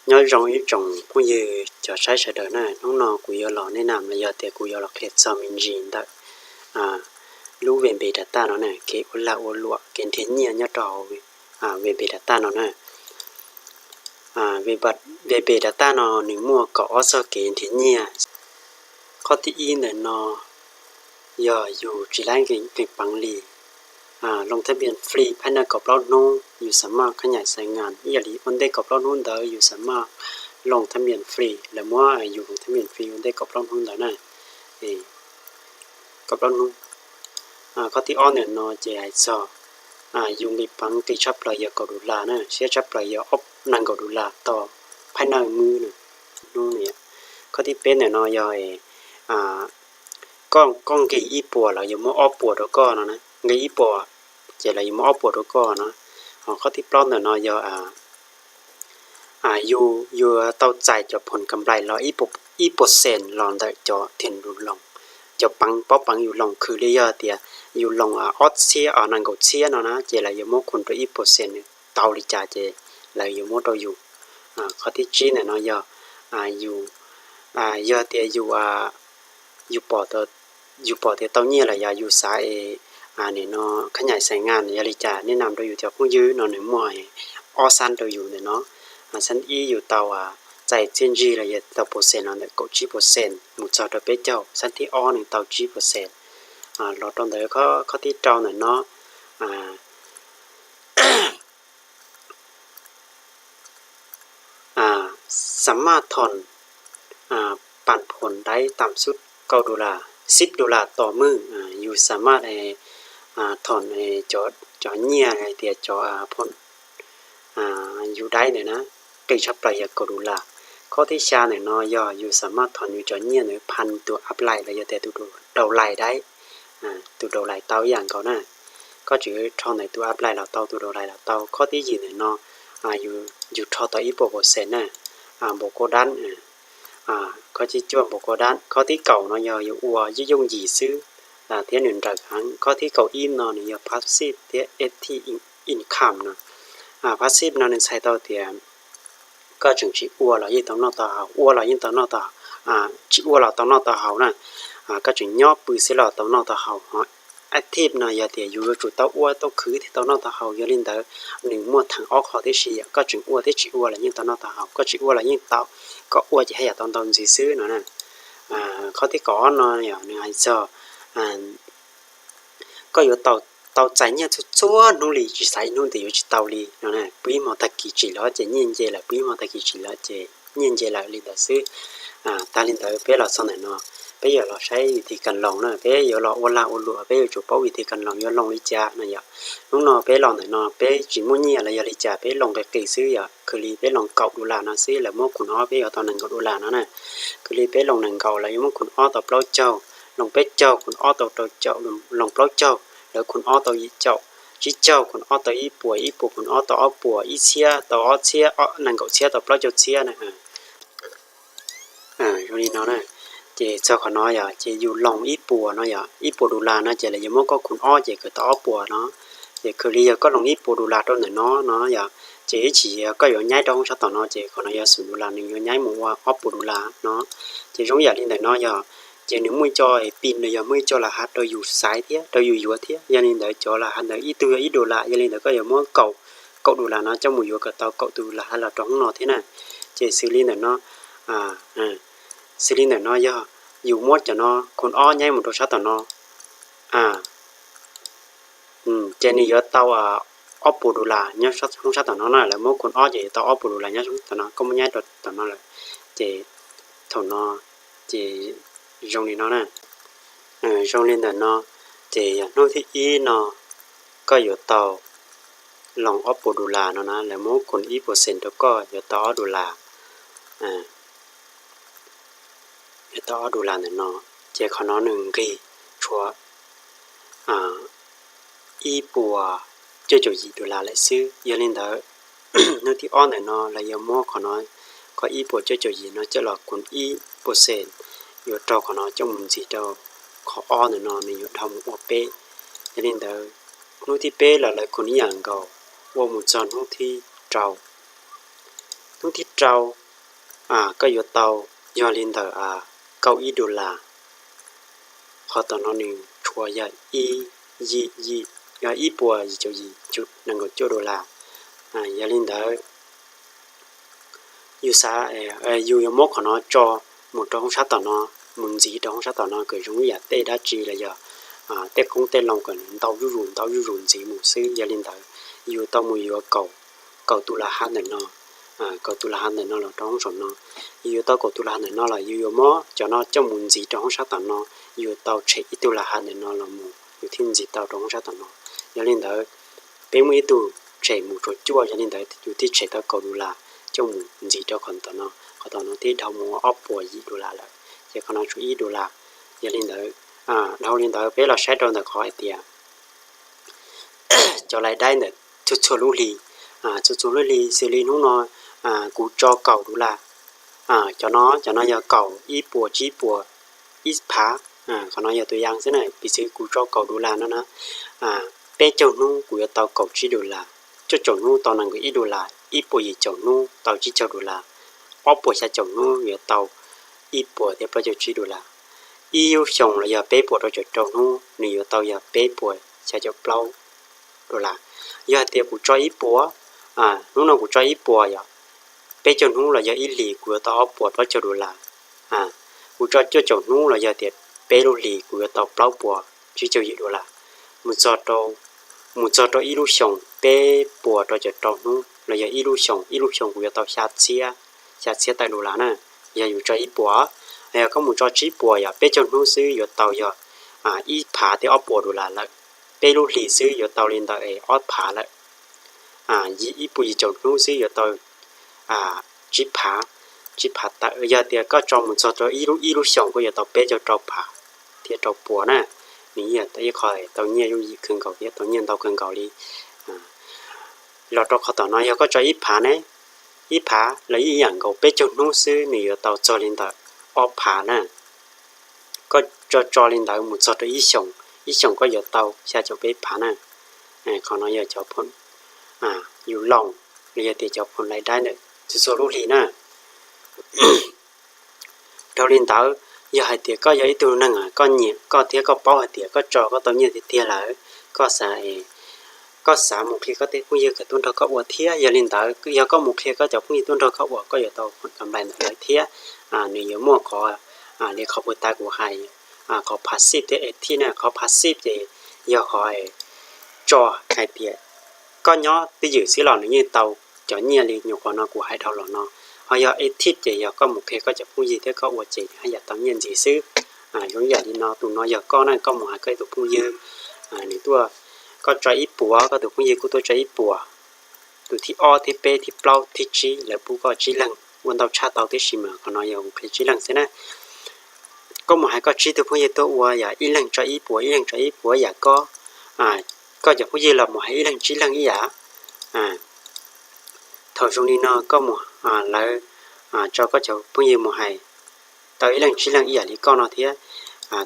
Nyob zoo ib tsoom phooj ywg cov saib sawv daws na, hnub no kuv yuav los nej nam los yog tias kuv yuav los qhia txog me ntsis ntawm lub Vpay data no na, kev ua lag ua luam, kev nrhiav nyiaj nyob rau hauv Vpay data no na. Vpay data no nws muaj kaum ob txoj kev nrhiav nyiaj. Qhov thib ib ntawm no yog yus tsis laib nqis peev li, loo thab npias free phab ntej kaum plaub hnub yus xam maj khab nyaim xais ngas ib yam li ua ntej kaum plaub hnub ntawd yus xam maj loo thab npias free, lawv muab yus loo thab npias free ua ntej kaum plaub hnub ntawd na. Kaum plaub hnub. Qhov thib ob ntawm no ces hais txog yus nqis peev nqis tshaj plaws yog kaum dollar na, siab tshaj plaws yog ob nees nkaum dollar tog phab ntej hnub. Qhov thib peb ntawm no yog koj nqis ib puas lawv yuav muab ob puas rau koj no na, nqis ib puas ces lawv yuav muab ob puas rau koj no. Ho qhov thib plaub ntawm no yog yus yuav tau txais cov phom kam nplais los ib percent los ntawm cov thim lus loo, cov peev pob peev yus loo, khwv li yog tias yus loo ob txhiab nees nkaum txhiab no na ces lawv yuav muab khum rau ib percent, tau li cas ces lawv yuav muab rau yus. Qhov thib tsib ntawm no yog yus, yog tias yus, yus pom tias tau nyiaj los yog yus xav es nim no khab nyaim xais ngas yog li cas nej nam rau yus cov phooj ywg no nws muaj ob xab rau yus ntawm no. Xab ib yus tau txais txiaj ntsig los yog tau percent los ntawm kaum tsib percent mus txog rau peb caug, xab thib ob nws tau tsib percent. Los rau ntawd qhov thib rau ntawm no xam maj thom pam phom daiv tam xub kaum dollar, xib dollar tos mwj, yus xam maj thom cov nyiaj hais tias cov phom yus daiv ntawd na, qis tshaj plaws yog kaum dollar. Qhov thib xya ntawm no yog yus xam maj thom yus cov nyiaj ntawd phaj tus apply los yog tias tus daus lais daiv, tus daus lais tau ib yam nkaus na. Koj tseem rho ntawm tus apply los tau, tus daus lais los tau. Qhov thib yim ntawm no yus rho tau ib puas percent na, npaum koj dab. Qhov thib cuaj npaum koj dab. Qhov thib kaum no yog yus ua yooj yooj yim xwb thiab nws nrawm heev. Qhov thib kaum ib no nws yog passive thiab active income no. Passive no nws txhais tau tias koj tseem tsis ua los yeej tau noj tau haus, ua los yeej tau noj tau, tsis ua los tau noj tau haus na. Koj tseem nyob pw xwb los tau noj tau haus. Ho active no yog tias yus yuav tsum tau ua tau khwv thiaj tau noj tau haus, yog li ntawd nws muaj theem ob qho tib si, koj tseem ua thiab tsis ua los yeej tau noj tau haus, koj tsis ua los yeej tau, koj ua ces haj yam tau ntau ntxiv xwb no na. Qhov thib kaum ob no yog nws hais txog koj yuav tau txais nyiaj txhua txhua hnub li, tsis xav ib hnub tias yuav tsis tau li no na. Pw ib hmo tag kis tsim los ces nyiaj nce lawm, pw ib hmo tag kis tsim los ces nyiaj nce lawm li ntawd xwb. Tag li ntawd peb los txog ntawm no, peb yuav los saib vim thi kas loos na, peb yuav los ua lag ua luam, peb yuav tsum paub vim thi kas loos yuav loos li cas no yom. Hnub no peb los ntawm no peb tsis muaj nyiaj los yog li cas peb loos qis qis xwb yom, khwv li peb loos kaum dollar no xwb lawv muab khum ob peb yuav tau nees nkaum dollar no na. Khwv li peb loos nees nkaum lawv yuav muab khum ob tau plaub caug, loos peb caug khum ob tau rau caum, loos plaub caug lawv khum ob tau yim caum, tsib caug khum ob tau ib puas, ib puas khum ob tau ob puas, ib txhiab tau ob txhiab, nees nkaum txhiab tau plaub caug txhiab na. Zoo li no na, ces txog qhov no yog ces yus loos ib puas no yog ib puas dollar no ces lawv yuav muab koj khum ob ces kawg tau ob puas no. Ces khwv li yog koj loos ib puas dollar rau ntawm no no yog, ces ib chim koj yuav nyaib rau hoob sab tom no ces qhov no yog xum dollar nws yuav nyaib mus ua ob puas dollar no. Ces zoo ib yam li ntawm no yog, ces nws muaj ib co pin los yog muaj ib co las hav rau yus xaiv thiab rau yus yuav thiab, yog li ntawd cov las hav ntawd ib tug yog ib dollar, yog li ntawd koj yuav muab kaum, kaum dollar no coj mus yuav kom tau kaum tus las hav los rau hoob no thiab na. Ces xws li ntawm no, xws li ntawm no yog yus muab cov no khum ob nyaib mus rau sab tom no, ces nws yuav tau ob puas dollar nyob hoob sab tom no na, lawv muab khum ob ces yuav tau ob puas dollar nyob hoob tom no, koj muab nyaib rau tom no lawm. Ces thaum no ces zoo li no na, zoo li ntawm no, ces yog hnub thib ib no koj yuav tau loos ob puas dollar no na, lawv muab khum ib percent rau koj yuav tau ob dollar, yuav tau ob dollar ntawm no, ces qhov no nws nqis tshuav ib puas cuaj caum yim dollar lawm xwb. Yog li ntawd, hnub thib ob ntawm no lawv yuav muab qhov no, qhov ib puas cuaj caum yim no coj los khum ib percent, yuav raug qhov no coj mus ntxiv rau qhov ob ntawm no nws yuav dhau mus ua peb. Yog li ntawd, hnub thib peb los lawv khum ib yam nkaus, ua mus txog hnub thib rau, Hnub thib rau koj yuav tau yog li ntawm kaum ib dollar. Qhov tom no nws tshuav yog ib yim yim, yog ib puas yim caum yim cuv nees nkaum cuaj dollar. Yog li ntawd yus xav, yus yuav muab qhov no tso mus rau hoob sab tom no, mus ntxiv rau hoob sab tom no kom zoo ib yam tej dab tsi los yog tej qoob tej loo kom nws ntau zuj zus ntau zuj zus ntxiv mus xwb. Yog li ntawd yus tau mus yuav kaum, kaum tus las hav ntawm no, kaum tus las hav ntawm no los rau hoob saum no. Yus yuav tau kaum tus las hav ntawm no los yus yuav muab cov no coj mus ntxiv rau hoob sab tom no, yus tau tshem ib tug las hav ntawm no los mus yus thiaj ntxiv tau rau hoob sab tom no. Yog li ntawd peb muaj ib tug tshem mus rau cuaj, yog li ntawd yus thiaj tshem tau kaum dollar coj mus ntxiv rau qhov tom no, qhov tom no thiaj dhau mus ob puas yim dollar lawm, ces qhov no tshuav ib dollar. Yog li ntawd, dhau li ntawd peb los saib rau ntawm qhov hais tias cov lais daib ntawm txhua txhua lub hli, txhua txhua lub hli xws li hnub no kuv tso kaum dollar, cov no, cov no yog kaum, ib puas, tsib puas, ib phav. Qhov no yog tus yam xwb na, piv txwv kuv tso kaum dollar no na, peb caug hnub kuv yuav tau kaum tsib dollar, cuaj caum hnub tau nees nkaum ib dollar, ib puas yim caum hnub tau tsib caug dollar, ob puas xya caum hnub yuav tau ib puas thiab plaub caug tsib dollar. Ib lub xyoos los yog peb puas rau caum rau hnub nws yuav tau yog peb puas xya caum plaub dollar. Yog hais tias kuv tso ib puas, hnub no kuv tso ib puas yom, peb caug hnub los yog ib hlis kuv yuav tau ob puas plaub caug dollar. Kuv tso cuaj caum hnub los yog tias peb lub hlis kuv yuav tau plaub puas tsib caug yim dollar. Mus txog rau, mus txog rau ib lub xyoos peb puas rau caum rau hnub los yog ib lub xyoos, ib lub xyoos kuv yuav tau xya txhiab, xya txhiab tawm dollar na, yog yus tso ib puas. Yog koj mus tso tsib puas yom, peb caug hnub xwb yuav tau yog ib phav thiab ob puas dollar lawm. Peb lub hlis xwb yuav tau li ntawm ob phav lawm. Ib puas yim caum hnub xwb yuav tau tsib phav, tsib phav tawm. Yog tias koj tso mus txog rau ib lub, ib lub xyoos koj yuav tau peb caug rau phav thiab rau puas na. Nws yog ib qho tau nyiaj yooj yim kawg nkaus thiab tau nyiaj ntau kawg nkaus li. Los rau qhov tom no yog koj tso ib phav ne, ib phav los ib yam nkaus peb caug hnub xwb nws yuav tau txog li ntawm ob phav na. Koj tso tso li ntawd mus txog rau ib xyoos, ib xyoos koj yuav tau xya caum peb phav na. Qhov no yog cov phoom yus loos los yog tias cov phoom lais daib ntawm txhua txhua lub hlis na. Dhau li ntawd, yog hais tias koj yog ib tug neeg koj nyiam koj thiab koj paub hais tias koj tso koj tau nyiaj tiag tiag lawm, koj xav, koj xav mus qhia koj tej phooj ywg kom tuaj nrog koj ua thiab. Yog li ntawd yog koj mus qhia koj cov phooj ywg tuaj nrog koj ua koj yuav tau kam nplais ntawm lawv thiab. Nws yuav muaj qhov li qhov puag ta kuv hais, qhov passive thiab active na. Qhov passive ces yog qhov tso hais tias koj nyob twj ywm xwb los nws yeej tau cov nyiaj li nyuam qhuav no kuv hais dhau los no. Ho yog active ces yog koj mus qhia koj cov phooj ywg thiab koj ua ces nws haj yam tau nyiaj ntxiv xwb. Zoo ib yam li no, tus no yog koj na, koj mus hais koj ib tug phooj ywg, nws tuaj, koj tso ib puas koj tus phooj ywg kuj tuaj tso ib puas. Tus thib ob thib peb thib plaub thib tsib lawv pub koj tsib leeg, ua ntau tshaj tau tib si mas qhov no yog kuv qhia tsib leeg xwb na. Koj mus hais koj tsib tug phooj ywg tuaj ua yam ib leeg tso ib puas ib leeg tso ib puas yam koj, koj cov phooj ywg los mus hais ib leeg tsib leeg ib yam. Thaum zoo li no koj mus, lawv tso koj cov phooj ywg mus hais tau ib leeg tsib leeg ib yam li koj no thiab,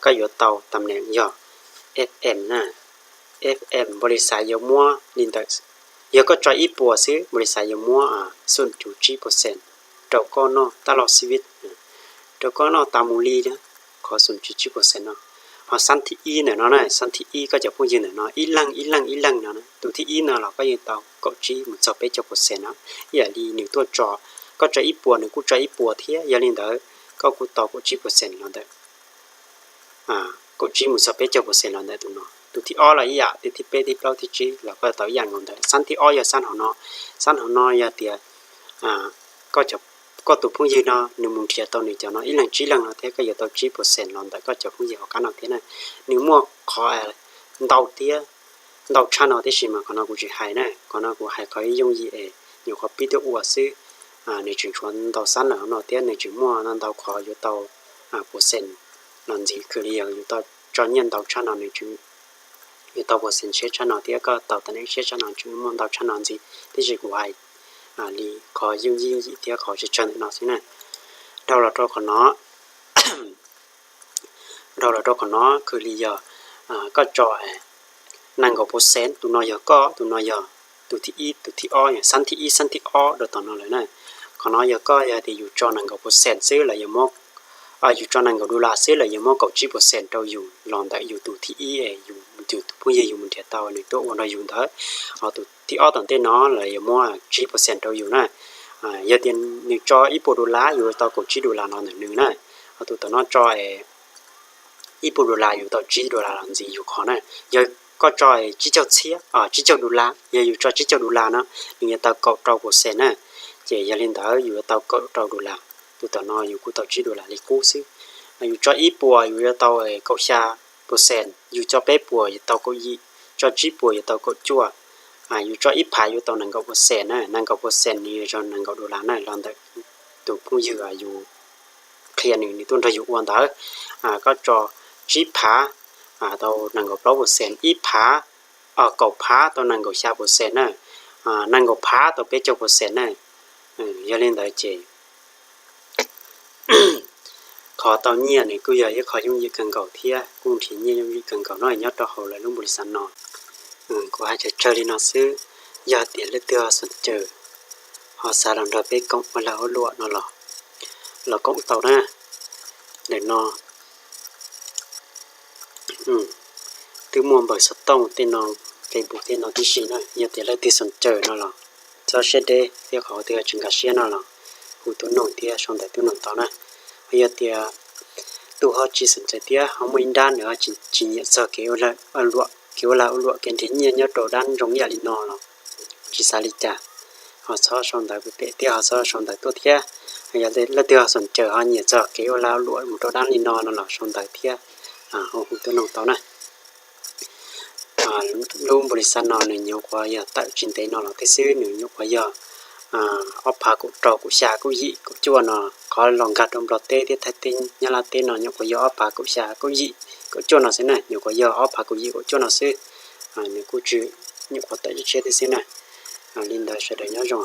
koj yuav tau tam neem yog FM na. FM npaus lis xav yuav muab li ntawm, yog koj tso ib puas xwb npaus lis xav yuav muab xum cuv tsib percent rau koj noj tab loj xib vib, rau koj noj tas mus li na, qhov xum cuv tsib percent no. Ho xab thib ib ntawm no na, xab thib ib koj cov phooj ywg ntawm no ib leeg ib leeg ib leeg no, tus thib ib no los koj yeej tau kaum tsib mus txog peb caug percent no. Ib yam li nws tuaj tso, koj tso ib puas nws kuj tso ib puas thiab, yog li ntawd koj kuj tau kaum tsib percent los ntawm, kaum tsib mus txog peb caug percent los ntawm tus no. Tus thib ob los ib yam, tus thib peb thib plaub thib tsib los koj tau ib yam nkaus ntawd. Xab thib ob yog xab hauv no, xab hauv no yog tias koj tus phooj ywg no nws mus nrhiav tau nws cov no ib leeg tsib leeg no thiab koj yuav tau tsib percent los ntawm koj cov phooj ywg hauv qab no thiab na. Nws muaj qhov ntau thiab, ntau tshaj no tib si mas qhov no kuv tsis hais na, qhov no kuv hais qhov yooj yim es nyuam qhuav pib tuaj ua xwb. Nws tseem tshuav ntau xab ntawm no thiab nws tseem muaj ntau qhov yuav tau percent los ntxiv, khwv li yog yus tau tso nyiaj ntau tshaj no nws tseem yuav tau percent siab tshaj no thiab koj tau tam neem siab tshaj no tseem muaj ntau tshaj no ntxiv. Tiam sis kuv hais li qhov yooj yim thiab qhov tsawg tsawg ntawm no xwb na. Dhau los rau qhov no, dhau los rau qhov no khwv li yog koj tso nees nkaum percent, tus no yog koj, tus no yog tus thib ib, tus thib ob, yog xab thib ib, xab thib ob rau tom no lawm na. Qhov no yog koj yog tias yus tso nees nkaum percent xwb los yog muab, yus tso nees nkaum dollar xwb los yog muab kaum tsib percent rau yus los ntawm yus tus thib ib es yus tus phooj ywg yus mus nrhiav tau nws tuaj ua nrog yus ntawd. Ho tus thib ob tom ntej no los yog muab tsib percent rau yus na. Yog tias nws tso ib puas dollar yus yuav tau kaum tsib dollar no ntawm nws na. Ho tus tom no tso ib puas dollar yus tau tsib dollar los ntxiv yus qhov na. Yog koj tso tsib caug txhiab, tsib caug dollar, yog yus tso tsib caug dollar no nws yuav tau kaum rau percent na. Ces yog li ntawd yus yuav tau kaum rau dollar. Tus tom no yus kuj tau tsib dollar li qub xwb. Yus tso ib puas yus yuav tau kaum xya percent, yus tso peb puas yuav tau kaum yim, tso tsib puas yuav tau kaum cuaj. Yus tso ib phav yuav tau nees nkaum percent na, nees nkaum percent nws yog nees nkaum dollar na los ntawm tus phooj ywg yus qhia nws, nws tuaj nrog yus ua ntawd. Koj tso tsib phav tau nees nkaum plaub percent, ib phav, kaum phav tau nees nkaum xya percent na, nees nkaum phav tau peb caug percent na. Yog li ntawd ces qhov tau nyiaj nws kuj yog ib qho yooj yim kawg nkaus thiab kuj nrhiav nyiaj yooj yim kawg nkaus no nyob rau hauv lawv lub npaum li xav no. Kuv hais tsawg tsawg li no xwb, yog tias leej twg xom caws ho xav los nrog peb koom ua lag ua luam no los, los koom tau na. Ntawm no twb muaj npawb xov tooj tej no, Facebook tej no tib si na, yog tias leej twg xom caws no los txhob siab deb thiab qhov twg tsis nkag siab no los hu tub noog thiab sau ntawv tub noog tau na. Ho yog tias tus ho tsis xom caws thiab ho muaj ib nrab nws tsis nyiam txog kev ua lag ua luam, kev ua lag ua luam, kev nrhiav nyiaj nyob rau dab ntsoov yam li no los tsis xav li cas, ho txhob sau ntawv pem thiab ho txhob sau ntawv tuaj thiab. Yog leej twg ho xom caws ho nyiam txog kev ua lag ua luam mus rau dab li no no los sau ntawv thiab ho hu tub noog tau na. Lub npaum li xav no nws nyuam qhuav yog tawm tsis ntev no los thiab xwb, nws nyuam qhuav yog ob phav kaum rau kaum xya kaum yim kaum cuaj no. Qhov los nkag rau Nplog teb thiab Thaib teb Nyab Laj teb no nyuam qhuav yog ob phav kaum xya kaum yim kaum cuaj no xwb na, nyuam qhuav yog ob phav kaum yim kaum cuaj no xwb. Nws kuj tsis nyuam qhuav tawm tshiab thiab xwb na. Li ntawd sawv daws nyob zoo.